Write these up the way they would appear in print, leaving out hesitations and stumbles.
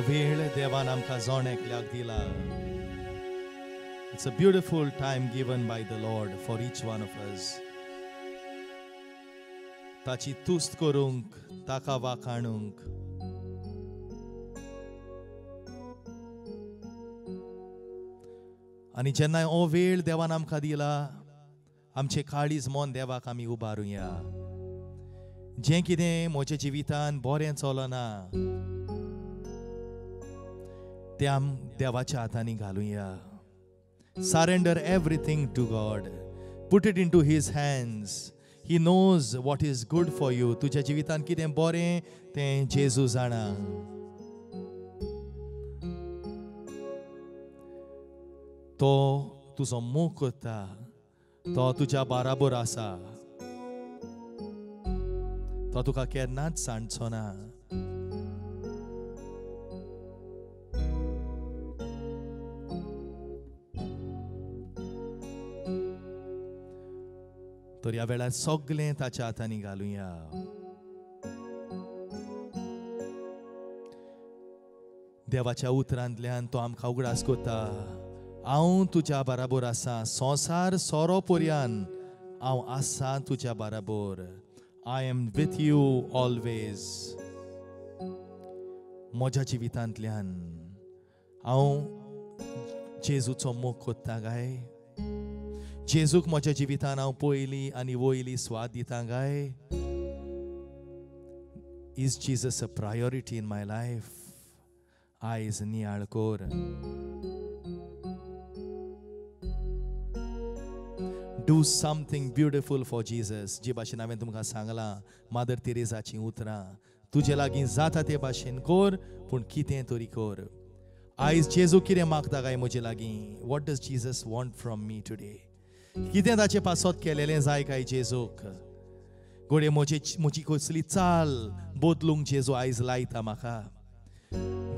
हो वेळ देवान आमकां जण एकल्याक दिला. It's a beautiful time given by the Lord for each one of us. ताची तुस्त करूंक, ताका वाखाणूंक. आनी जेन्ना हो वेळ देवान आमकां दिला, आमचें काळीज मन देवाक आमी उबारुया. जें कितें म्हज्या जिवितान बरें चलना तें आम देवाच्या हातांनी घालुया. Surrender everything to God. Put it into His hands. He knows what is good for you. तुज्या जिवितान कितें बरें तें जेजू जाणा. तो तुजो मोग करता, तो तुज्या बाराबर आसा, तो तुका केन्नाच सांडचो ना. तर ह्या वेळार सगळें ताच्या हातांनी घालुया. देवाच्या उतरांतल्यान तो आमकां उगडास करता, हांव तुज्या बराबर आसा, संवसार सोरो पर्यान हांव आसा तुज्या बराबर. I am with you always. म्हज्या जिवितांतल्यान हांव जेजूचो मोग करता काय? जेजूक म्हज्या जिवितान हांव पयली आनी वयली स्वाद दिता काय? Is Jesus a priority in my life? आयज नियाळ कर. Do something beautiful for Jesus. जे भाशेन हांवें तुमकां सांगलां, मादर तेरेजाचीं उतरां, तुजे लागीं जाता ते भाशेन कर, पूण कितें तरी कर. आयज जेजू कितें मागता काय म्हजे लागीं? What does Jesus want from me today? कितें ताचें पासत केलेलें जाय काय जेजूक? घडये म्हजी कसली चाल बदलूंक जेजू आयज लायता म्हाका.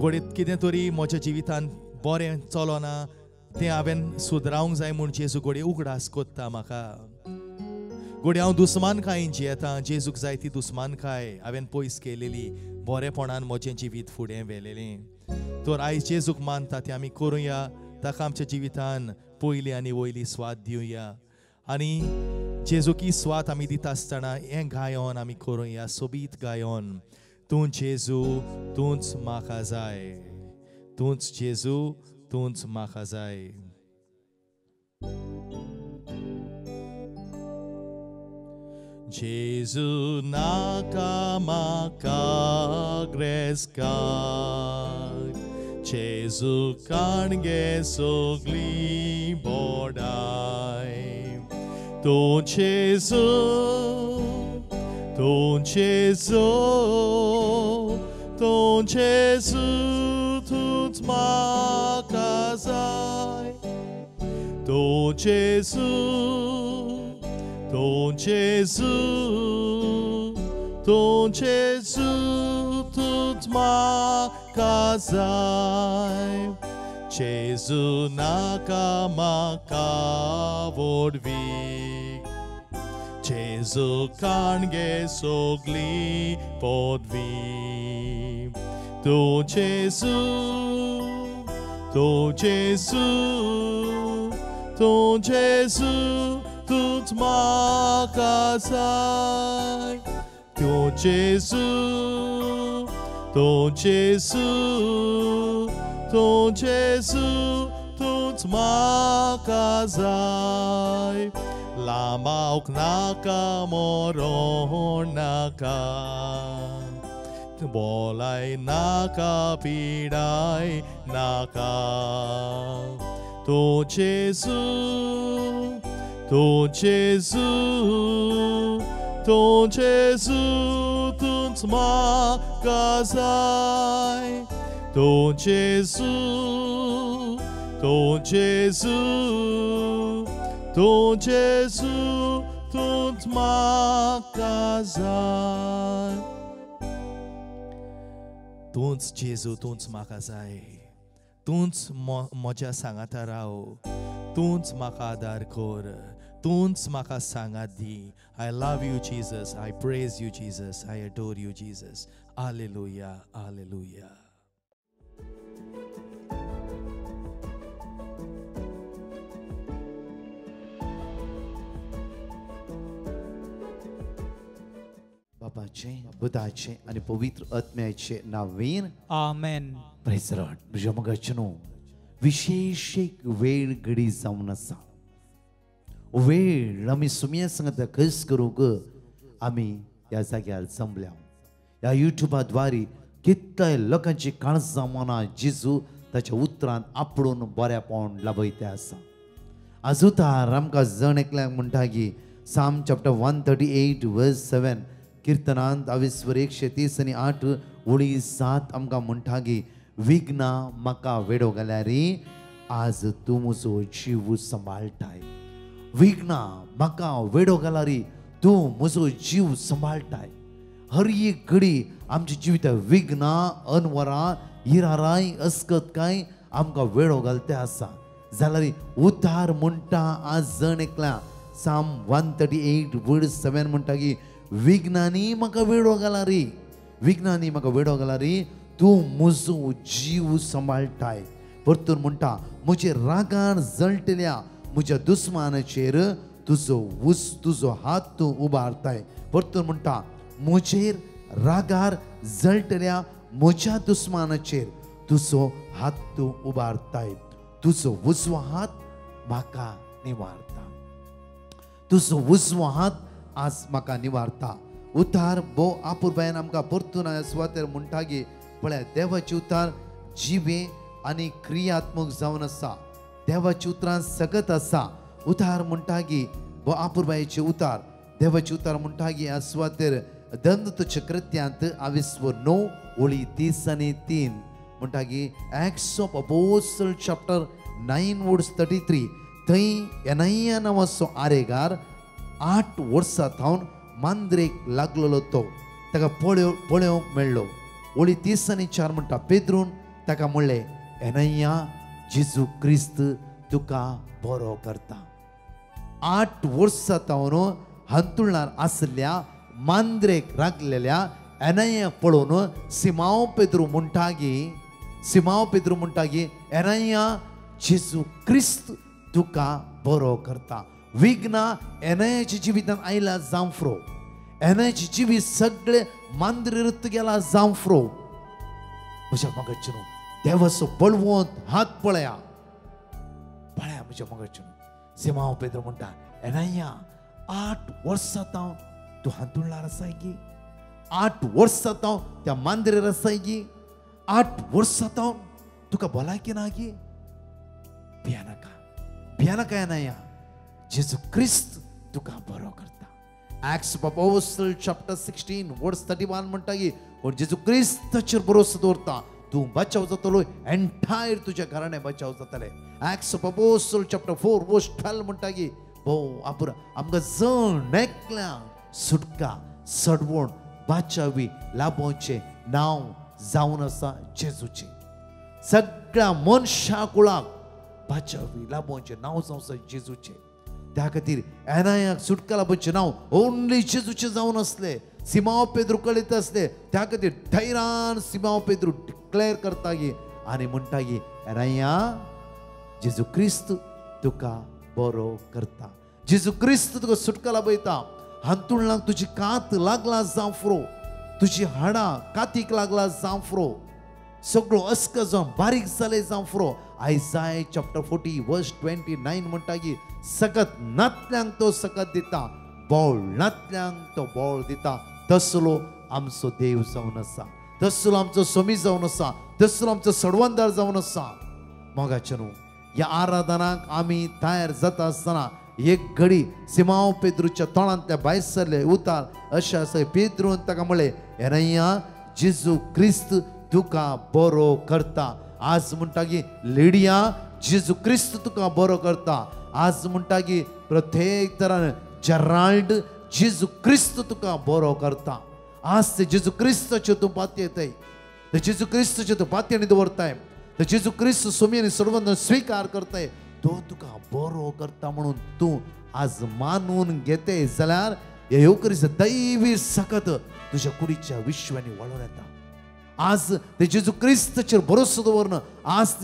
घडये कितें तरी म्हज्या जिवितान बरें चलना तें हांवें सुदरावंक जाय म्हूण जेजू घडये उगडास करता म्हाका. घडये हांव दुस्मानकायेन जियेता, जेजूक जाय ती दुस्मानकाय हांवें पयस केलेली, बरेपणान म्हजें जिवीत फुडें व्हेलेलें. तर आयज जेजूक मानता तें आमी करुया, ताका आमच्या जिवितान पयली आनी वयली स्वाद दिवया. आनी जेजूक ही स्वाद आमी दिता आसतना हें गायन आमी करुया, सोबीत गायन. तूं जेजू तूंच म्हाका जाय, तूंच जेजू तूंच म्हाका जाय. जेजू नाका म्हाका ग्रेस्कार, जेजू काणगे सगली बोडाय. तूं जेजू, तूं जेजू, तूं जेजू तूंच म्हाका जाय. तूं जेजू, तूं जेजू, तूं जेजू तूंच म्हाका जाय. जेजू नाका म्हाका व्हडवीक, जेजू काणगे सगली पदवी. तूं जेजू, तूं जेजू, तूं जेजू तूंच म्हाका जाय. तूं जेजू, तूं जेजू, तूं जेजू तूंच म्हाका जाय. लांबावक नाका मरोण नाका, बोलाय नाका पिडाय नाका. तूं जेजू, तूं जेजू, तूं जेजू तूंच म्हाका जाय. तूं जेजू, तूं जेजू, तूं जेजू तूंच म्हाका जाय. तूंच जेजू तूंच म्हाका जाय, तूंच म्हज्या सांगाता राव, तूंच म्हाका आदार कर, तूंच म्हाका सांगात दी. I love you Jesus, I praise you Jesus, I adore you Jesus. Hallelujah, hallelujah. बापाचें, पुताचें आनी पवित्र आत्म्याचें नांवान आमेन. प्रेज लॉर्ड. म्हज्या मोगाचें न्हू, विशेश एक वेळ घडी जावन आसा. वेळ आमी सुमया सांगता खस करूंक आमी ह्या जाग्यार जमल्या. ह्या युट्यूबा द्वारे कितल्या लोकांची काळजां मनां जेजू ताच्या उतरान आपडून बऱ्या पावन लाभयते आसा. आज उतार आमकां जण एकल्याक म्हणटा की Psalm chapter 138 verse 7, किर्तनांत आविस्वर 130 आनी 8 ओळी 7 आमकां म्हणटा की विघ्नां म्हाका वेडो घाल्यार आज तूं म्हजो जीव सांबाळटाय. विघ्नां म्हाका वेडो घाल्यार तूं म्हजो जीव सांबाळटाय. हर एक घडी आमच्या जिविता विघ्नां, अनवरां, हिराराय, अस्कत काय आमकां वेडो घालते आसा. जाल्यार उतार म्हणटा आज जण एकल्या Psalm 138 verse 7 म्हणटा की विघ्नांनी म्हाका वेडो घाला रे, विघ्नांनी म्हाका वेडो घाला रे, तूं म्हजो जीव सांबाळटाय. परतून म्हणटा म्हजे रागान जळटल्या म्हज्या दुस्मानाचेर तुजो तुजो हात तूं उबारताय. परतून म्हणटा म्हजेर रागार जळटल्या म्हज्या दुस्मानाचेर तुजो हात तूं उबारताय. तुजो उजवो हात म्हाका निवारता. तुजो उजवो हात आज म्हाका निवारता. उतार भोव आपुरबायेन आमकां परतून सुवातेर म्हणटा की पळया देवाचे उतार जिवे आनी क्रियात्मक जावन आसा. देवाच्या उतरान सगत आसा. उतार म्हणटा की भोव आपुरबायेचे उतार देवाचे उतार म्हणटा की ह्या सुवातेर दंतच्या कृत्यांत आविस्वर 9 ओळी 30 आनी 3 म्हणटा की Acts of Apostle chapter 9 verse 33 थंय एनैया नांवाचो आरेगार 8 वर्सां थावन मांद्रेक लागलेलो तो ताका पळोवंक मेळ्ळो. ओळी 30 आनी 4 म्हणटा पेद्रून ताका म्हणलें एनैया जेजू क्रिस्त तुका बरो करता. 8 वर्सां थावन हांतुळणार आसल्या मांद्रेक राखलेल्या एनैया पळोवन सिमांव पेद्रू म्हणटा की, सिमांव पेद्रू म्हणटा की एनैया जेजू क्रिस्त तुका बरो करता. विघ्नां एनैयाच्या जिवितान आयला जांफ्रो. एनैयाचे जिवीत सगळे मांद्रेरत गेला जांफ्रो. म्हज्या मोगाचें न्हू, देवाचो बळवंत हात पळया पळया. म्हज्या मोगाचें न्हू, सिमांव पेद्रू म्हणटा एनैया 8 वर्सां तावन तूं हांतुळणार आसाय की, 8 वर्सां तावन त्या मांद्रेर आसाय की, 8 वर्सां तावन तुका भलायकी ना की. भियानाका, भियानाका एनैया, जेजू क्रिस्त तुका बरो करता. Acts of Apostle chapter 16 verse 31 म्हणटा की कोण जेजू क्रिस्ताचेर भरोसो दवरता तूं बचाव जातलो, एंटायर तुज्या घराणें बचाव जातलें. Acts of Apostle chapter 4 verse 12 म्हणटा की भोव आपुर आमकां जण एकल्यांक सुटका, सडवण, बाचावी लाभोवचें नांव जावन आसा जेजूचें. सगळ्या मनशा कुळाक बाचावी लाभोवचें नांव जावन आसा जेजूचें. त्या खातीर एनैयाक सुटका लाभोवचें नांव ओनली जेजूचें जावन आसलें. सिमांव पेद्रू कळीत आसलें. त्या खातीर धैर्यान सिमांव पेद्रू डिक्लेर करता की आनी म्हणटा की एनैया जेजू क्रिस्त तुका बरो करता. जेजू क्रिस्त तुका सुटका लाभयता. हांतुळणाक तुजी कात लागला जांफ्रो, तुजी हाडां कातीक लागला जांफ्रो, सगळो अस्क जावन बारीक जाले जांफ्रो. आयजाय चॅप्टर 40 वर्स 29 म्हणटा की सकत नातल्यांक तो सकत दिता, बोळ नातल्यांक तो बोळ दिता. तसलो आमचो देव जावन आसा, तसलो आमचो सोमी जावन आसा, तसलो आमचो सडवंदार जावन आसा. मोगाचें न्हू, ह्या आराधनाक आमी तयार जाता आसतना एक घडी सिमांव पेद्रूच्या तोंडांतल्या भायर सरले उतार अशें आसा. पेद्रून ताका म्हणलें एनैया जेजू क्रिस्त तुका बरो करता. आज म्हणटा की लिडिया जेजू क्रिस्त तुका बरो करता. आज म्हणटा की प्रत्येक तरान जेराल्ड जेजू क्रिस्त तुका बरो करता. आज ते जेजू क्रिस्ताच्यो तूं पातयेताय, ते जेजू क्रिस्ताच्यो तूं पातयेणी दवरताय, ते जेजू क्रिस्त सोमी आनी सर्वांना स्विकार करताय, तो तुका बरो करता म्हणून तूं आज मानून घेते जाल्यार हे येवकरीस दैवी सकत तुज्या कुडीच्या विश्वानी वाडून येता. आज ते जेजू क्रिस्ताचेर भरोसो दवरन आज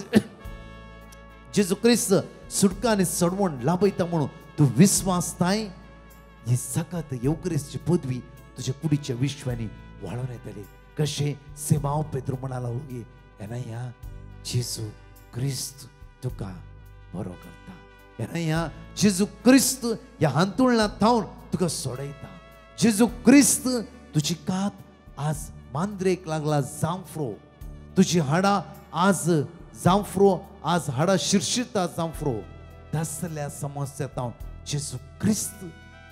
जेजू क्रिस्त सुटका आनी सडवण लाभयता म्हणून तूं विस्वासताय, ही सकत येवकरीसची पदवी तुज्या कुडीच्या विश्वानी वाळोवन येतले. कशें सिमांव पेद्रू म्हणाला उगी एनाया जेजू क्रिस्त तुका बरो करता, एनाया जेजू क्रिस्त ह्या हांतुळणा थावन तुका सोडयता. जेजू क्रिस्त तुजी कात आज मांद्रेक लागला जांफ्रो, तुजी हाडां आज जांफ्रो, आज हाडां शिरशिरता जांफ्रो, तसल्या समस्या थावन जेजू क्रिस्त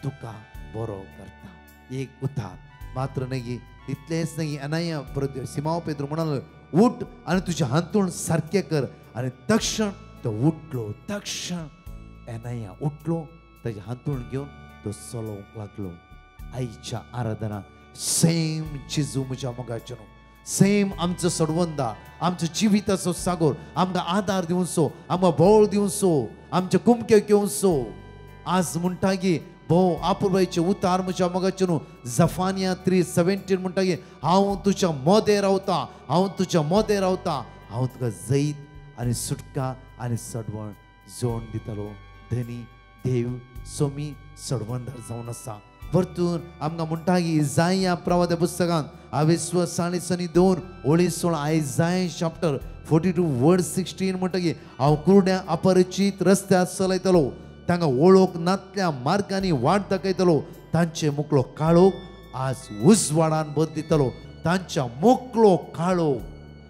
तुका बरो करता. एक उतार मात्र न्ही इतलेंच न्ही अनाया सिमांव पेद्रू म्हणालो उठ आनी तुजें हांतूण सारकें कर. आनी तक्षण तो उठलो, तक्षण एनाया उठलो, ताजें हांतूण घेवन तो चलोवंक लागलो. आईच्या आराधना सेम जेजू म्हज्या मोगाचें न्हू, सेम आमचो सडवंदा, आमचो जिविताचो सागोर, आमकां आदार दिवचो, आमकां बळ दिवचो, आमचे कुमके घेवचो. आज म्हणटा की भोव आपुरबायचे उतार म्हज्या मोगाचें न्हू जफानिया 3:17 म्हणटा की हांव तुज्या मोदें रावता, हांव तुज्या मोदें रावता, हांव तुका जैत आनी सुटका आनी सडवण जोड दितलो. धनी देव सोमी सडवणदार जावन आसा. परतून आमकां म्हणटा की इजाया प्रवाद्या पुस्तकांत आवेस्व 40:2-16 आयजाय चॅप्टर 42:16 म्हणटा की हांव कुरड्या अपरिचीत रस्त्यार चलयतलो, तांकां वळख नातल्या मार्गांनी वाट दाखयतलो, तांचे मुकलो काळोख आज उजवाडान बदलितलो, तांच्या मुकलो काळोख.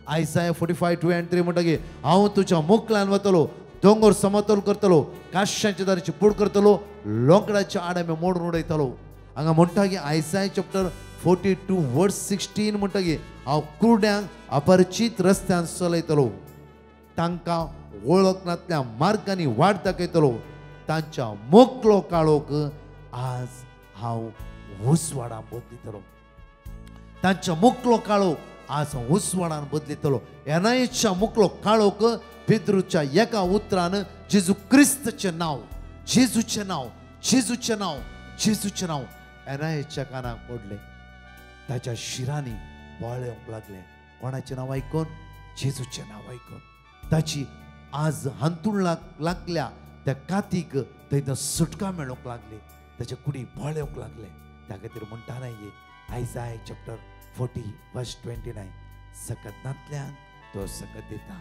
आयजाय 45:2-3 म्हणटा की हांव तुज्या मुकल्यान वतलो, दोंगर समतोल करतलो, काश्यांच्या दाराची पूड करतलो, लोकडाच्या आडामे मोडून उडयतलो. हांगा म्हणटा की आयजाय चॅप्टर 42:16 म्हणटा की हांव कुरड्यांक अपरिचीत रस्त्यान चलयतलो, तांकां वळख नातल्या मार्गांनी वाट दाखयतलो, तांच्या मोकलो काळोख आज हांव उजवाडान बदलितलो, तांच्या मोकलो काळोख आज हांव उजवाडान बदलितलो. एनायच्या मोकलो काळोख पेद्रूच्या एका उतरान जेजू क्रिस्तचें नांव, जेजूचें नांव, जेजूचें नांव, जेजूचें नांव एनायच्या कानाक पडलें. ताच्या शिरांनी बळ येवंक लागलें. कोणाचें नांव आयकून? जेजूचें नांव आयकून. ताची आज हांतुळणाक लागल्या त्या कातीक थंय सुटका मेळोवंक लागली, ताच्या कुडी बळ येवंक लागले. त्या खातीर म्हणटा न्ही आयजाय चॅप्टर 40:29 सकत नातल्यान तो सकत दिता,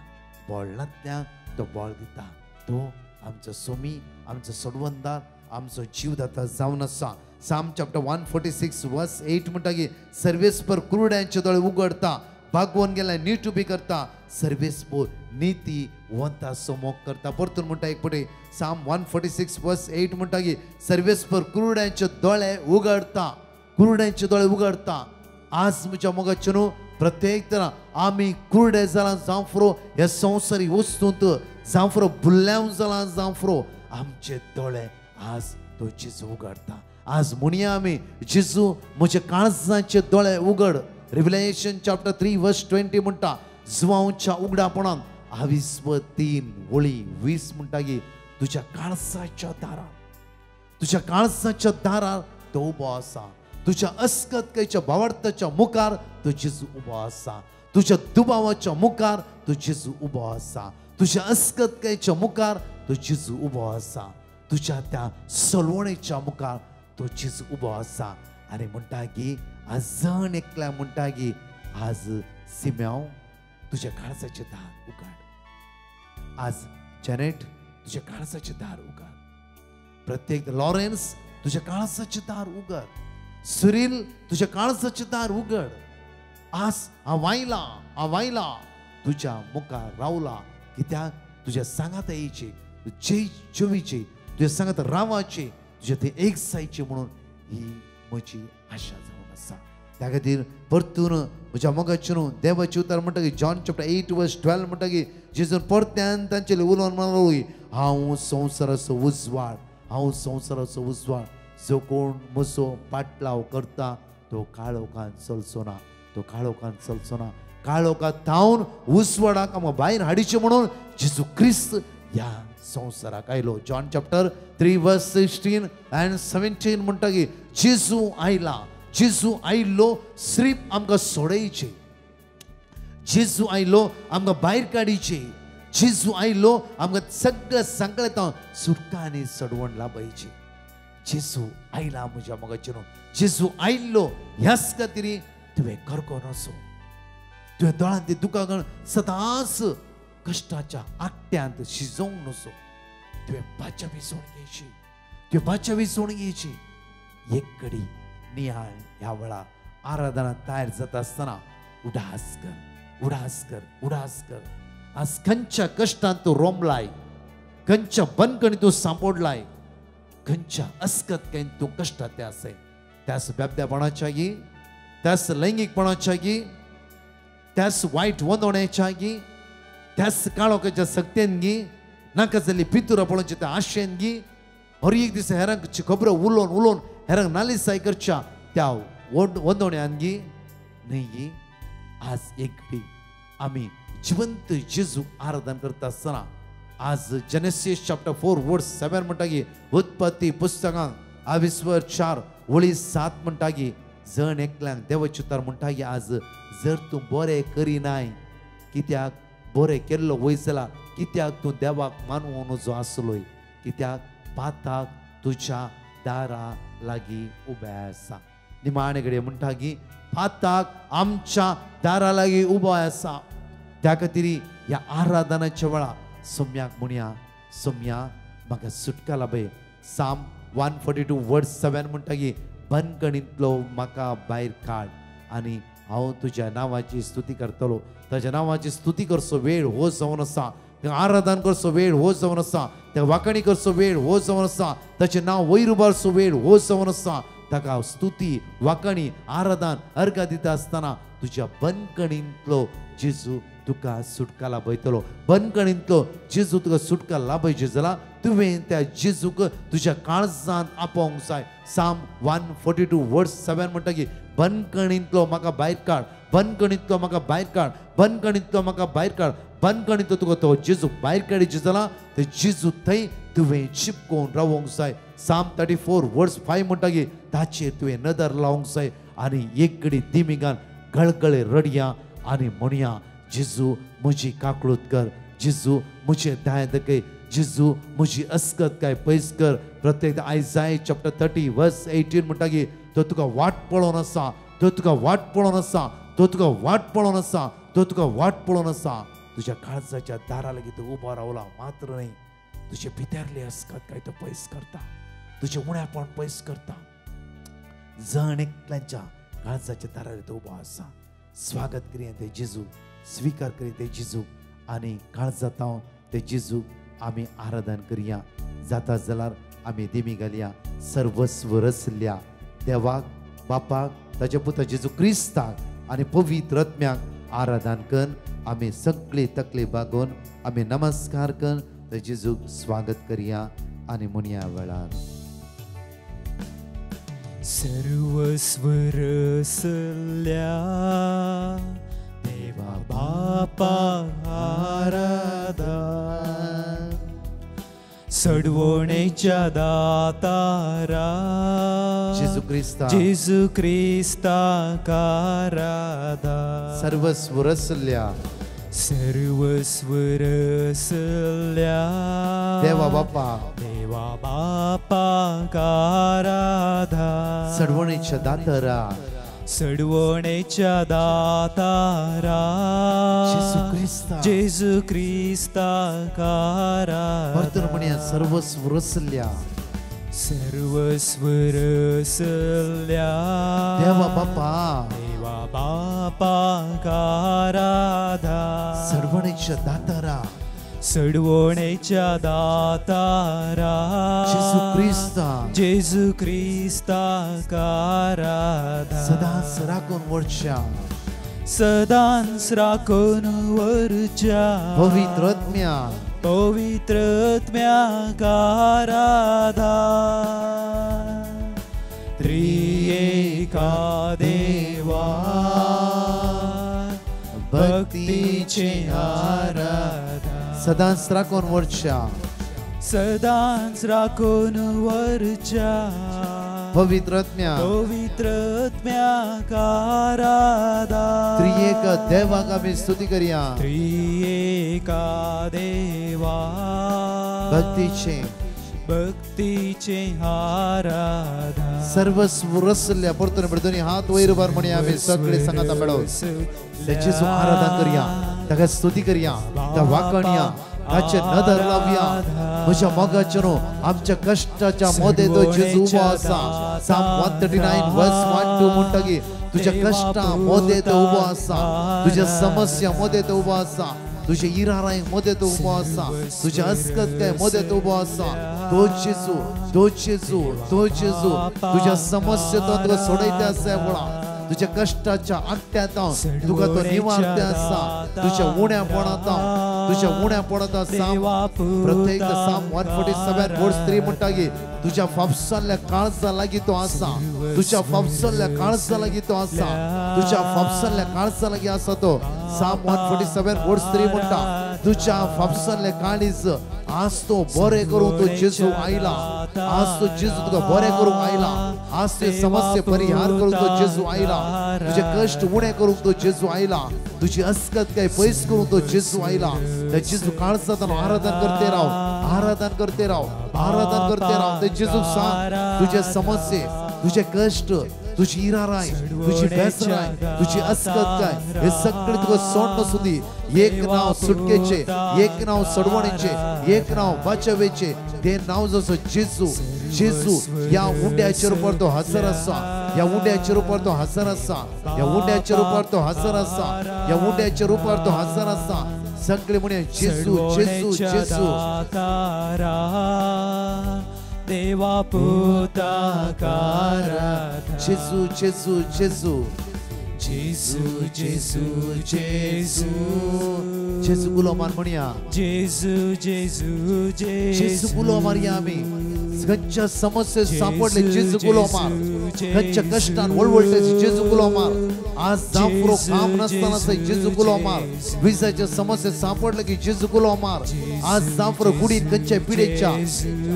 बळ नातल्यान तो बळ दिता. तो आमचो सोमी, आमचो सोडवंदार, आमचो जीवदाता जावन आसा. साम चॅप्टर 146:8 म्हणटा की सर्वेस्पर कुरड्यांचे दोळे उगडता, बागवोन गेल्यार नीट उबी करता, सर्वेस्पर नीती वंता समोग करता. परतून म्हणटा एक पटे साम 146:8 म्हणटा की सर्वेस्पर कुरड्यांचे दोळे उगडता, कुरड्यांचे दोळे उगडता. आज म्हज्या मोगाचें न्हू प्रत्येक तरा आमी कुरडे जालां जांफ्रो ह्या संवसारी वस्तूंत जांफ्रो बुल्ल्याव जालां जांफ्रो, आमचे दोळे आज तो जेजू उगडता. आज म्हणया आमी जेजू म्हज्या काळजाचे दोळे उगड. रिव्हलेशन चॅप्टर 3:20 म्हणटा जुवांवच्या उगडापणान आविस्व 3:20 म्हणटा की तुज्या काळजाच्या दारार, तुज्या काळजाच्या दारार तो उबो आसा, तुज्या अस्कतकायच्या भावार्थाच्या मुखार तो जेजू उबो आसा, तुज्या दुबावाच्या मुखार तो जेजू उबो आसा, तुज्या अस्कतकायच्या मुखार तो जेजू उबो आसा, तुज्या त्या सलवणेच्या मुखार तो जेजू उबो आसा. आनी म्हणटा की आज जण एकल्या म्हणटा की आज सिम्यांव तुज्या काळजाचें दार उगाड, आज जॅनेट तुज्या काळजाचें दार उगाड, प्रत्येक लॉरेन्स तुज्या काळजाचें दार उगड, सुरील तुज्या काळजाचें दार उगड. आज हांव आयलां, हांव आयलां तुज्या मुखार रावला, कित्याक तुज्या सांगात येयचे, तुजे चोवीचे, तुज्या सांगात रावाचे, तुज्या थंय एक जायचें म्हणून ही म्हजी आशा जावन आसा. त्या खातीर परतून म्हज्या मोगाचें न्हू देवाचें उतर म्हणटा की जॉन चॅप्टर 8:12 म्हणटा की जेजून परत्यान तांचे उलोवन म्हणलो हांव संवसाराचो उजवाड, हांव संवसाराचो उजवाड, जो कोण म्हजो पाटलाव करता तो काळोखान चलचो ना, तो काळोखान चलचो ना. काळोखा थावन उजवाडाक आमकां भायर हाडचें म्हणून जेजू क्रिस्त ह्या संवसाराक आयलो. जॉन चॅप्टर 3:16 and 17 म्हणटा की जेजू आयला, जेजू आयलो स्रीप आमकां सोडयचे, जेजू आयलो आमकां भायर काडीचे, जेजू आयलो आमकां सगळें सांगलें सुटका आनी सडवण लाबायची. जेजू आयला म्हज्या मोगाचें न्हू, जेजू आयिल्लो ह्याच खातीर तुवें करको नसो. तुवें दोळ्यांत दुकां घालून सदांच कश्टाच्या आट्यांत शिजोवंक नसो. तुवें बाच्या विसवण घेवची, तुवें बाच्या विसवण घेवची. एक कडी नियाळ ह्या वेळार आराधना तयार जाता आसतना उडास कर, उडास कर, उडास कर. आज खंयच्या कश्टांत तूं रोमलाय, खंयच्या बंदखणी तूं सांपडलाय, खंयच्या अस्कत कांय तूं कश्टांत ते आसय, त्याच बेबद्यापणाच्या गी, त्याच लैंगिकपणाच्या गी, त्याच वायट वंदोण्याच्या गी, त्याच काळोखाच्या सक्तेन गी, नाका जाल्ली पितुरा पळोवचे त्या आशेन गी, हर एक दीस हेरांक खबरो उलोवन उलोवन हेरांक नालिसाय करच्या त्या वंदोण्यान गी न्हय गी. आज एक घडी आमी जिवंत जेजू आराधन करता आसतना आज जेनेसिस चॅप्टर 4 वर्स 7 म्हणटा की उत्पत्ती पुस्तकांक आविस्वर 4 वळी 7 म्हणटा की जण एकल्यांक देवाचें उतर म्हणटा की आज जर तूं बरें करिनाय, कित्याक बरें केल्लो वयर जाल्यार कित्याक तूं देवाक मानून जो आसलोय, कित्याक पाताक तुज्या दारा लागीं उबें आसा. निमाणे कडेन म्हणटा की पाताक आमच्या दारा लागीं उबो आसा. त्या खातीर ह्या आराधनाच्या वेळार सोम्याक म्हणया, सोम्या म्हाका सुटका लाभय. साम 142 वर्स 7 म्हणटा की बंदखणींतलो म्हाका भायर काड आनी हांव तुज्या नांवाची स्तुती करतलो. ताज्या नांवाची स्तुती करचो वेळ हो जावन आसा, आराधन करचो वेळ हो जावन आसा, त्या वाखाणी करचो वेळ हो जावन आसा, ताचें नांव वयर उबारचो वेळ हो जावन आसा. ताका स्तुती वाखाणी आराधन अर्घा दिता आसतना तुज्या बंदखणींतलो जेजू तुका सुटका लाभयतलो. बंदखणींतलो जेजू तुका सुटका लाभयचे जाल्यार तुवें त्या जेजूक तुज्या काळजांत आपोवंक जाय. साम 142 वर्स 7 म्हणटा की बंदखणींतलो म्हाका भायर काड, बंदखणींतलो म्हाका भायर काड, बंदखणींतलो म्हाका भायर काड. बंदखणींतलो तुका तो जेजू भायर काडीचे जाल्यार ते जेजू थंय तुवें चिपकोवन रावोंक जाय. साम 34 वर्स 5 म्हणटा की ताचेर तुवें नदर लावंक जाय आनी एक कडी दिमिगान गळगळे रडया आनी म्हणया, जेजू म्हजी काकळूत कर, जेजू म्हजें दाय दखय, जेजू म्हजी अस्कत काय पयस कर. प्रत्येक आयजाय चॅप्टर 30 वर्स 18 म्हणटा की तो तुका वाट पळोवन आसा, तो तुका वाट पळोवन आसा, तो तुका वाट पळोवन आसा, तो तुका वाट पळोवन आसा. तुज्या काळजाच्या दारा लागीं तूं उबो रावला मात्र न्हय, तुजे भितरली अस्कत काय तो पयस करता, तुजें उणेपण पयस करता. जण एकल्यांच्या काळजाच्या दारा लागीं तूं उबो आसा. स्वागत करिया ते जेजू, स्वीकार करी ते जेजू आनी काळजांत ते जेजू आमी आराधन करया. जाता जाल्यार आमी देमी घालया. सर्वस्व रचल्या देवाक बापाक ताच्या पुता जेजू क्रिस्ताक आनी पवित्र आत्म्याक आराधन कर. आमी सगळी तकली बागोवन आमी नमस्कार कर ते जेजूक स्वागत करया आनी म्हणया वेळार सर्वस्व रचल्या देवा बापा आराधन, सडवणेच्या दातारा जेजू क्रिस्ता, जेजू क्रिस्ता आराधन. सर्वस्व रचल्या, सर्वस्व रचल्या देवा बापा, देवा बापा आराधन. सडवणेच्या दातारा, सडवणेच्या दातारा जेजू क्रिस्ता, जेजू क्रिस्ता आराधन. म्हणया सर्वस्व रचल्या, सर्वस्व रचल्या देवा बापा, देवा बापा आराधन. सडवणेच्या दातारा, सडवणेच्या दातारा जेजू क्रिस्ता, जेजू क्रिस्ता आराधन. सदांच राखून वरच्या, सदांच राखून वरच्या पवित्र आत्म्या, पवित्र आत्म्या आराधन. त्रिएका देवा भक्तीचे आराधन. सदांच राखून वरच्या, सदांच राखून वरच्या पवित्र आत्म्या, पवित्र आत्म्या आराधन. त्रिएक देवाक आमी स्तुती करया. त्रिएका देवा भक्तीचे, भक्तीचे आराधन. सर्वस्व रसल्या परतून परतून हात वयर उबार म्हणी आमी सगळे सांगाता मेळो जेजू आराधन करया, ताका स्तुती करया, त्या वाकणया, ताचे नदर लावया. म्हज्या मोगाचें न्हू आमच्या कश्टाच्या मोदे तो जेजू उबो आसा. Psalm 139 verse 1-2 म्हणटा की तुझ्या कश्टां मोदे तो उबो आसा, तुझ्या समस्या मोदे तो उबो आसा, तुझ्या इराराय मोदे तो उबो आसा, तुझ्या अस्कत काय मोदे तो उबो आसा. तो जेजू, तो जेजू, तो जेजू तुझ्या समस्या तो तुका सोडयते आसा वळा. तुझ्या कश्टाच्या आंकट्यांत तुका तो निवारते आसा. तुझ्या उण्यापणांत, तुझ्या उण्यापणांत. प्रत्येक Psalm 147 verse 3 म्हणटा की तुझ्या फापसल्ल्या काळजा लागीं तो आसा, तुझ्या फापसल्ल्या काळजा लागीं तो आसा, तुझ्या फापसल्ल्या काळजा लागीं आसा तो. Psalm 147 verse 3 म्हणटा तुझ्या फापसल्ल्या काळीज आज तो बरें करूंक तो जेजू आयला. आज तो जेजू तुका बरें करूंक आयला. आज ते समस्या परिहार करूंक तो जेजू आयला. तुझे कश्ट उणे करूंक तो जेजू आयला. तुझी अस्कत काय पयस करूंक तो जेजू आयला. त्या जेजू काळजांत आराधन करते राव, आराधन करते राव, आराधन करते राव. ते जेजूक सांग तुझे समस्ये, तुझे कश्ट, तुझी इराराय, तुझी बेसराय, तुझी अस्कत काय हे सगळे तुका सोडणं सुदी. एक नाव सुटकेचे, एक नाव सोडवणीचे, एक नाव वाचवेचे, ते नाव जसो जेजू. जेजू ह्या उंड्याच्या रुपार तो हजर आसा, ह्या उंड्याच्या रुपार तो हजर आसा, ह्या उंड्याच्या रुपार तो हजर आसा, ह्या उंड्याच्या रुपार तो हजर आसा. सगळे म्हणे जेजू, जेजू, जेजू. देवा पुता काराधन. जेजू, जेजू, जेजू, जेजू, जेजू, जेजू. जेजू उलो मार म्हणया. जेजू, जेजू, जेजू. जेजू उलो मारया आमी. खंयच्या समस्ये सापडले जेजू उलो मार. खंयच्या कश्टान वळवळटे जेजू उलो मार. आज जाफरो काम नासतना जेजू उलो मार. विजाच्या समस्ये सापडले की जेजू उलो मार. आज जाफरो कुडीन खंयच्या पिडेच्या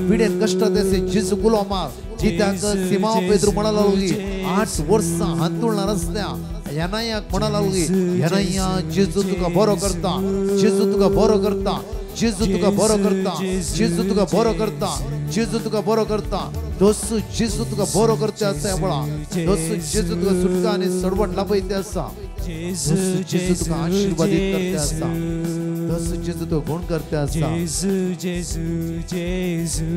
पिडेन कश्टात आसा जेजू उलो मार. कित्याक सिमाव पेद्रू म्हणालो की 8 वर्सां हांतुळणार आसल्या येनायाक म्हणालो की येनाया जेजू तुका बरो करता, जेजू तुका बरो करता, जेजू तुका बरो करता, जेजू तुका बरो करता, जेजू तुका बरो करता. दोस्त जेजू तुका बरो करता आसा वळा. दोस्त जेजू तुका सुटका आनी सडवण लाभयते आसा. दोस्त जेजू तुका आशीर्वादीत करते आसा. दोस्त जेजू तुका गुण करते आसा. जेजू, जेजू, जेजू,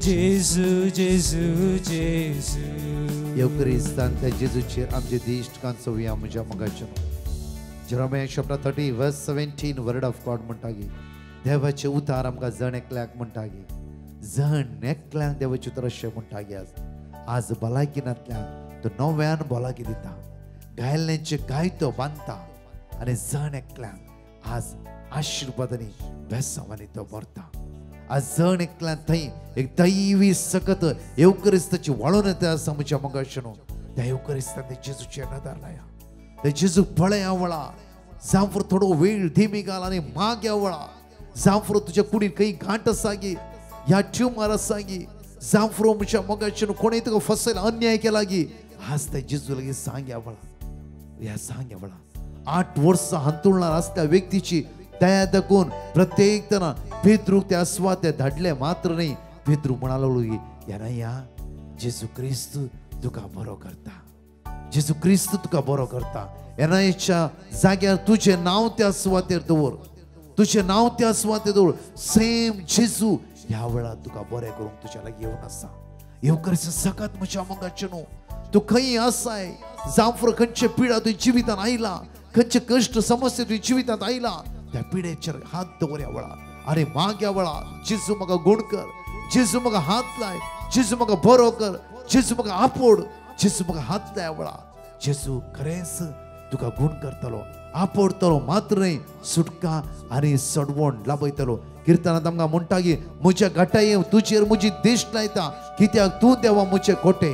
जेजू, जेजू, जेजू. येवक्रिस्तान त्या जेजूचेर आमचे दिश्ट कांचोवया म्हज्या मोगाचें. Jeremiah chapter 30 verse 17 word of God म्हणटा की देवाचें उतार आमकां जण एकल्याक म्हणटा की जण एकल्याक देवाचें उतर अशें म्हणटा की आज आज भलायकी नातल्याक तो नव्यान भलायकी दिता, घायल्ल्यांचे घाय तो बांदता आनी जण एकल्याक आज आशिर्वादांनी बेसांवांनी तो भरता. आज जण एकल्यान थंय एक दैवी सकत येवक्रिस्ताची वाळून येता आसा म्हज्या मोगाचें न्हू. त्या येवक्रिस्तान ते जेजूचेर नदर लाया, ते जेजूक पळया वळा. जांफर थोडो वेळ धिमी घाल आनी मागया वळा. जांफरो तुज्या कुडीन खंय घांट आसा गी, ह्या ट्युमर आसा गी, जांफरो म्हज्या मोगाचें न्हू कोणें तुका फसयला, अन्याय केला गी, आज त्या जेजू लागीं सांगया वळा, ह्या सांगया वळा. 8 वर्सां हांतुळणार आसल्या व्यक्तीची दया दाखोवन प्रत्येक तना पेद्रूक त्या स्वाते धाडले मात्र न्ही, पेद्रू म्हणालो की येनाया जेजू क्रिस्त तुका बरो करता, जेजू क्रिस्त तुका बरो करता. येनायाच्या जाग्यार तुजें नांव त्या सुवातेर दवर, तुजें नांव त्या सुवातेर दवर. सेम जेजू ह्या वेळार तुका बरें करूंक तुज्या लागीं येवन आसा. येवकरीस सकात म्हज्या मोगाचें न्हू. तूं खंय आसाय, जांफर खंयचे पिडा तुज्या जिवितांत आयला, खंयचे कश्ट समस्या तुज्या जिवितांत आयला, त्या पिडेचेर हात दवरया वळा आनी मागया वळा जेजू म्हाका गुण कर, जेजू म्हाका हात लाय, जेजू म्हाका बरो कर, जेजू म्हाका आपोड, जेजू म्हाका हात लाय वळा. जेजू खरेंच तुका गुण करतलो, आपोडतलो मात्र न्हय, सुटका आनी सडवण लाभयतलो. किर्तनांत आमकां म्हणटा की म्हज्या घटाये तुजेर म्हजी दिश्ट लायता, कित्याक तूं देवा म्हजे कोटे,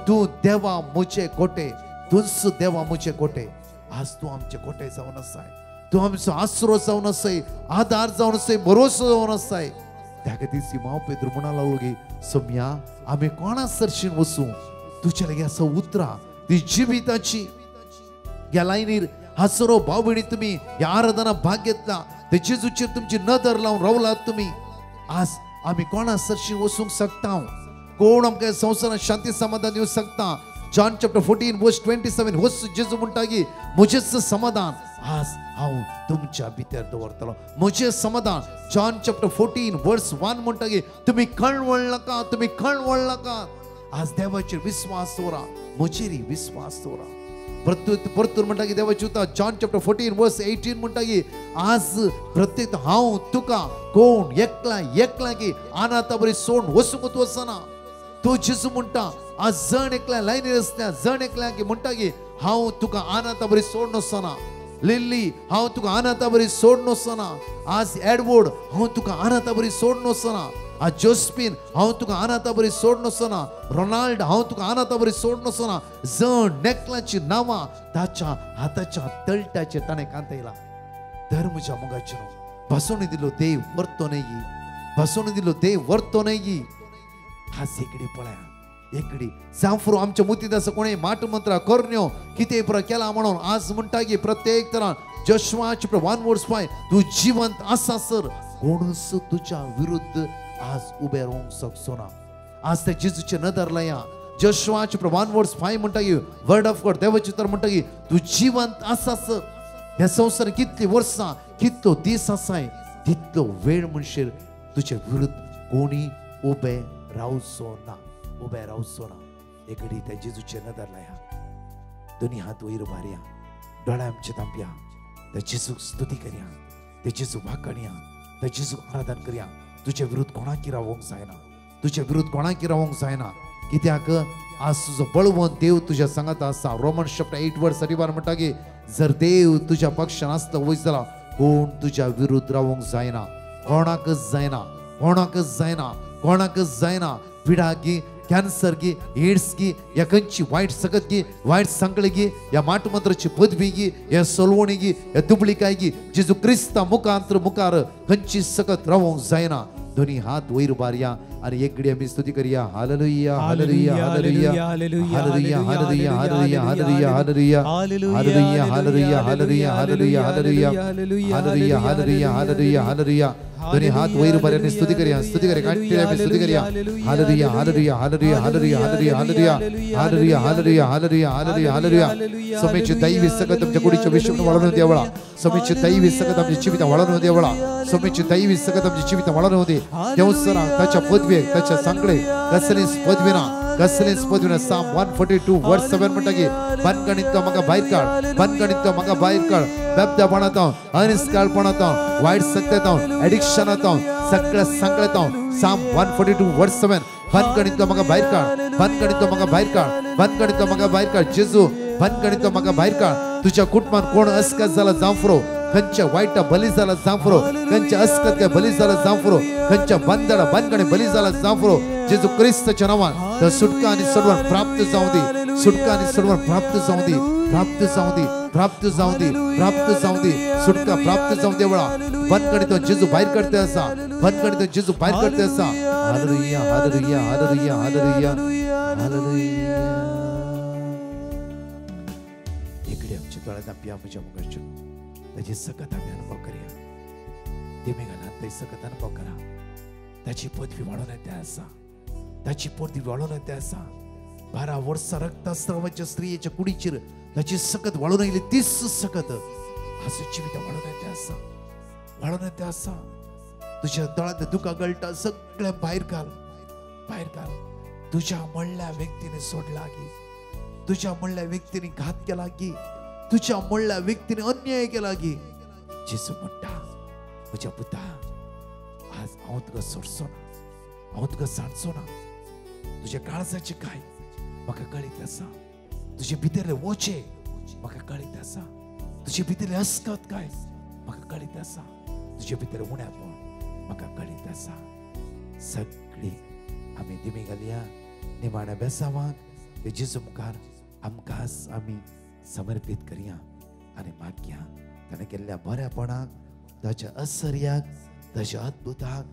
तूं देवा म्हजे कोटे, तूंच देवा म्हजे कोटे. आज तूं आमचे कोटे जावन आसाय, तूं आमचो आसरो जावन आसाय, आदार जावन आसाय, भरोसो जावन आसाय. त्या खातीर सिमांव पेद्रू म्हणा लागलो की सोम्या आमी कोणा सरशीन वचूं, तुज्या लागीं आसा उतरां ती जिविताची. ह्या लायनीर हसरो भाव भयणी तुमी ह्या आराधना भाग घेतला, ते जेजूचेर तुमची नदर लावन रावलात तुमी. आज आमी कोणा सरशी वचूंक शकता? कोण आमकां संवसारांत शांती समाधान दिवंक शकता? जॉन चॅप्टर 14 वर्स 27 होच जेजू म्हणटा की म्हजेच समाधान आज हांव तुमच्या भितर दवरतलो. म्हजें समाधान. जॉन चॅप्टर 14 वर्स 1 म्हणटा की तुमी कळवळ नाका, तुमी कळवळ नाका. आज देवाचेर विस्वास दवरा, म्हजेरय विस्वास दवरा. परतून म्हणटा की देवाची उतर जॉन चॅप्टर 14 वर्स 18 म्हणटा की आज प्रत्येक हांव तुका कोण एकला एकला की अनाथा बरी सोड वचूंक वचना. तूं जेजू म्हणटा आज जण एकल्या लायनीर आसल्या जण एकल्या की म्हणटा की हांव तुका अनाथा बरी सोड वचना. लिल्ली हांव तुका अनाथा बरी सोड वचना. आज एडवर्ड हांव तुका अनाथा बरी सोड वचना. आज जोस्पिन हांव तुका अनाथा बरी सोड वचना. रोनाल्ड हांव तुका अनाथा बरी सोड वचना. जण नेकलाची नांवां ताच्या हाताच्या तळटाचेर ताणें कांतयला. धर म्हज्या मोगाचें भासोणी दिलो देव वर्तो न्हय, भासोणी दिलो देव वर्तो न्हय. आज एकडे पळया एकडे जांफरो आमच्या मुतींत आसा कोणें माट मंत्रा करण्यो कितें पुरो केला म्हणून आज म्हणटा की प्रत्येक तरान जोशुआ चॅप्टर 1 वर्स 5 तूं जिवंत आसा सर कोणूच तुज्या विरुद्ध आज उबे रावंक शकचो ना. आज त्या जेजूचे नदर लाया. जोशुआ चॅप्टर 1 वर्स 5 म्हणटा की वर्ड ऑफ गॉड देवाचें उतर म्हणटा की तूं जिवंत आसा सर ह्या संवसारांत कितलीं वर्सां कितलो दीस आसाय तितलो वेळ म्हणशीर तुजे विरुद्ध कोणी उबे रावचो ना, उबे रावचो ना. एकडे त्या जेजूचे नदर लाया. दोन्ही हात वयर उबारया, दोळे आमचे धांपया, त्या जेजूक स्तुती करया, त्या जेजूक वाखाणया, त्या जेजूक आराधन करया. तुजे विरुद्ध कोणाकी रावोंक जायना, तुजे विरुद्ध कोणाकी रावोंक जायना. कित्याक आज तुजो बळवंत देव तुज्या सांगात आसा. रोमन चॅप्टर 8 वर्स 31 म्हणटा की जर देव तुज्या पक्षान आसलो वयस जाल्यार कोण तुज्या विरुद्ध रावोंक जायना. कोणाकच जायना, कोणाकच जायना, कोणाकच जायना. पिडा गी, कॅन्सर गी, एड्स गी, या खंयची वायट सकत गी, वायट सांकळी गी, या माटमंत्राची पदवी गी, या सोलवणी गी, या दुबळीकाय गी, जेजू क्रिस्ता मुखांतर मुखार खंयची सकत रावोंक जायना. दोन्ही हात वयर उबारया आनी एक घडी आमी स्तुती करया. Hallelujah, hallelujah, hallelujah, hallelujah, hallelujah, hallelujah, hallelujah, hallelujah, hallelujah, hallelujah, hallelujah, hallelujah, hallelujah, hallelujah, hallelujah, hallelujah, hallelujah. दोन्ही हात वयर उबारया आनी स्तुती करया, स्तुती करया, कांटी आमी स्तुती करया. Hallelujah, hallelujah, hallelujah, hallelujah, hallelujah, hallelujah, hallelujah, hallelujah, hallelujah, hallelujah, hallelujah. समेची दैवी सकत आमच्या कुडीच्या विश्वान वाळून देवळा. समेची दैवी सकत आमच्या जिवितां वाळून देवळा. समेची दैवी सकत आमच्या जिवितां वाळून दे. देवसरां ताच्या पदवेक ताच्या सांकळे कसलीच पदवी ना, कसलीच पदवी ना. साम 142 वर्स 7 म्हणटा की बनगणीत म्हाका भायर काड, बनगणीत म्हाका भायर काड. बेबद्यापणांत, अनिस्काळपणांत, वायट सक्तेंत, एडिक्शनांत, सगळ्या सांकळेंत. साम 142 वर्स 7 बनगणीत म्हाका भायर काड, बनगणीत म्हाका भायर काड, बनगणीत म्हाका भायर काड. जेजू बनगणीत म्हाका भायर काड. तुझ्या कुटुंबान कोण अस्कत जाला जांफरो, खंयच्या वायटा बली जाला जांफरो, खंयच्या अस्कत काय बली जाला जांफरो, खंयच्या बंदडा बनगणे बली जाला जांफरो. जेजू क्रिस्ताच्या नांवान तर सुटका आनी सोडवण प्राप्त जावं दी, सुटका आनी सोडवण प्राप्त जावं दी, प्राप्त जावं दी, प्राप्त जावं दी, प्राप्त जावं दी, सुटका प्राप्त जावं दे. वेळा बनगणीत जेजू भायर करते आसा, बनगणीत जेजू भायर करते आसा. Hallelujah, hallelujah, hallelujah, hallelujah, hallelujah. इकडे आमच्या दोळ्यात आपल्या म्हज्या मुखार ताची सकत आमी अनुभव करया. दिमी घालात थंय सकत अनुभव करा. ताची पदवी वाडोवन येते आसा, ताची पदवी वाडोवन येते आसा. 12 वर्सां रक्तस्रावाच्या स्त्रियेच्या कुडीचेर ताची सकत वाडोवन आयली, तीच सकत आज जिवितां वाडोवन येते आसा, वाडोवन येते आसा. तुज्या दोळ्यांत दुकां गळटा सगळें भायर घाल, भायर घाल. तुज्या म्हणल्या व्यक्तीने सोडला की, तुज्या म्हणल्या व्यक्तीने घात केला की, तुझ्या म्हणल्या व्यक्तीने अन्याय केला की, जेजू म्हणटा म्हज्या पुता आज हांव तुका सोडचो ना, हांव तुका सांडचो ना. तुज्या काळजाचें काय म्हाका कळीत आसा, तुजे भितरले वोचे म्हाका कळीत आसा, तुजे भितरले अस्कत काय म्हाका कळीत आसा, तुजे भितर उण्यापण म्हाका कळीत आसा. सगळी आमी दिमी घालया निमाण्या बेसावाक ते जेजू मुखार आमकांच आमी समर्पीत करया आनी मागया ताणें केल्ल्या बऱ्यापणाक, ताच्या आश्चर्याक, ताच्या अद्भुताक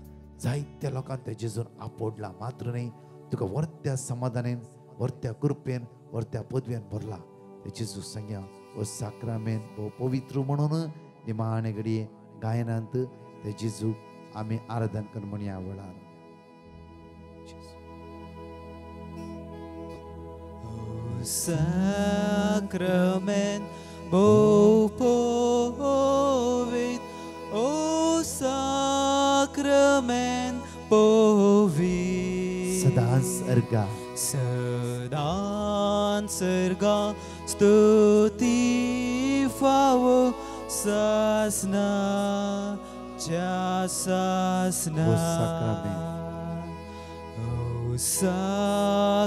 जायत्या लोकांक ते जेजून आपोडला. मात्र न्हय तुका वर्त्या समाधानेन, वर्त्या कृपेन, वर्त्या पदवेन भरला. ते जेजू सांगया हो साक्रामेन हो पवित्र म्हणून निमाणे घडये गायनांत ते जेजूक आमी आराधन करून म्हणया वेळार. Sacrament भोव पवित्र, ओ sacrament पवित्र, सदांच अर्गा सदांच अर्गा स्तुती फावो सासना च्या सासना. ओ sacrament, ओ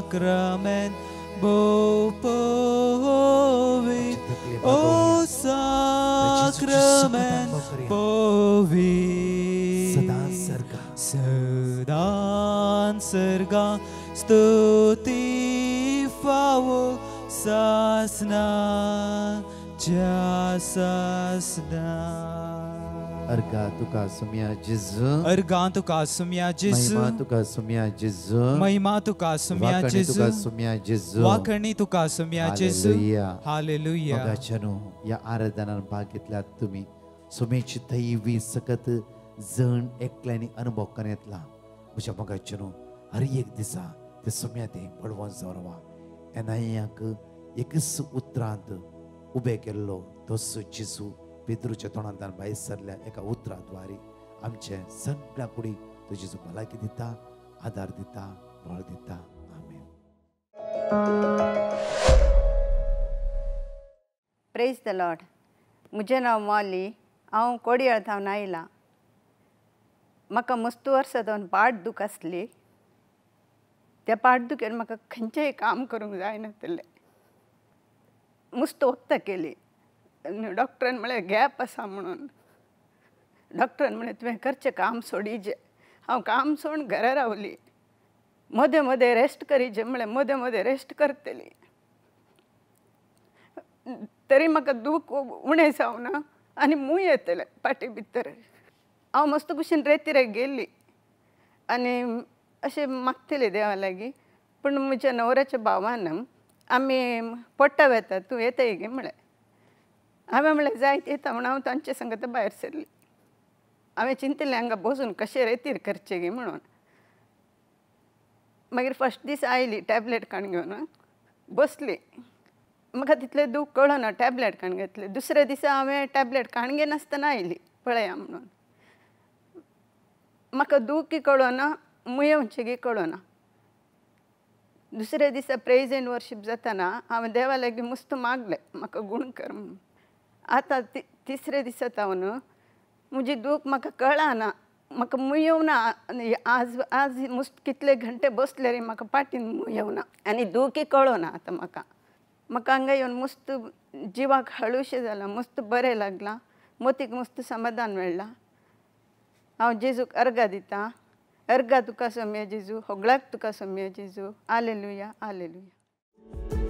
sacrament भोव पवित्र, ओ sacrament पवित्र, सदांच अर्गा स्तुती फावो सासना च्या सासना. अर्गा तुका सुम्या जेजू, अर्गा तुका सुम्या जेजू, महिमा तुका सुम्या जेजू, महिमा तुका सुम्या जेजू, तुका सुम्या जेजू, वाखणी तुका सुम्या जेजू. हालेलुया. मोगाच्यानो, ह्या आराधनान भाग घेतल्यात तुमी सुमेची दैवी सकत जण एकल्यांनी अनुभव करून येतला. म्हज्या मोगाच्यानो, हर एक दिसा ते सुम्या ते बळवंत जावन रावा. एनायाक एकच उतरांत उबे केल्लो तोच जेजू पेद्रूच्या तोंडांतल्यान भायर सरल्या एका उतराद्वारे आमचे सगळ्या कुडीक तो जेजू भलायकी दिता, आदार दिता, बळ दिता. आमेन. Praise the Lord. म्हजें नांव मॉली, हांव कोडयाळ थावन आयलां. म्हाका मस्त वर्सां जावन पाट दूख आसली. त्या पाट दुखेन म्हाका खंयचेंय काम करूंक जायनासलें. मस्त वखदां केली. डॉक्टरान म्हळें गॅप आसा म्हणून. डॉक्टरान म्हळें तुवें करचें काम सोडीचें. हांव काम सोडून घरा रावली. मदें मदें रेस्ट करीचें म्हळें, मदें मदें रेस्ट करतली. तरी म्हाका दूख उणें जावना आनी मूय येतलें पाटी भितर. हांव मस्त भशेन रेतीर गेली आनी अशें मागतलें देवा लागीं. पूण म्हज्या न्हवऱ्याच्या भावान आमी पोट्टा वेता, तूं येताय गे म्हळें. हांवें म्हळें जायत येता म्हूण हांव तांचे संगत भायर सरली. हांवें चिंतलें हांगा बसून कशें रेतीर करचें गे म्हणून. मागीर फर्स्ट दीस आयली टॅबलेट काडून घेवन बसली. म्हाका तितलें दूख कळना, टॅबलेट काडून घेतलें. दुसऱ्या दिसा हांवें टॅबलेट काडून घेनासतना आयली पळया म्हणून. म्हाका दूखी कळना, मुयेवचें कळना. दुसऱ्या दिसा प्रेज एंड वर्शीप जाताना हांवें देवा लागीं मस्त मागलें म्हाका गूण कर म्हणून. आतां तिसऱ्या दिसा तावन म्हजी दूख म्हाका कळना, म्हाका मुयेवना. आज आज मस्त कितले घंटे बसले रे म्हाका पाटीन मुयेवना आनी दूखी कळना. आतां म्हाका म्हाका हांगा येवन मस्त जिवाक हळूशें जालां, मस्त बरें लागलां, मोतीक मस्त समाधान मेळ्ळां. हांव जेजूक अर्गां दितां. अर्गां तुका सोम्या जेजू, होगळाक तुका सोम्या जेजू. आलेलुया, आलेलुया.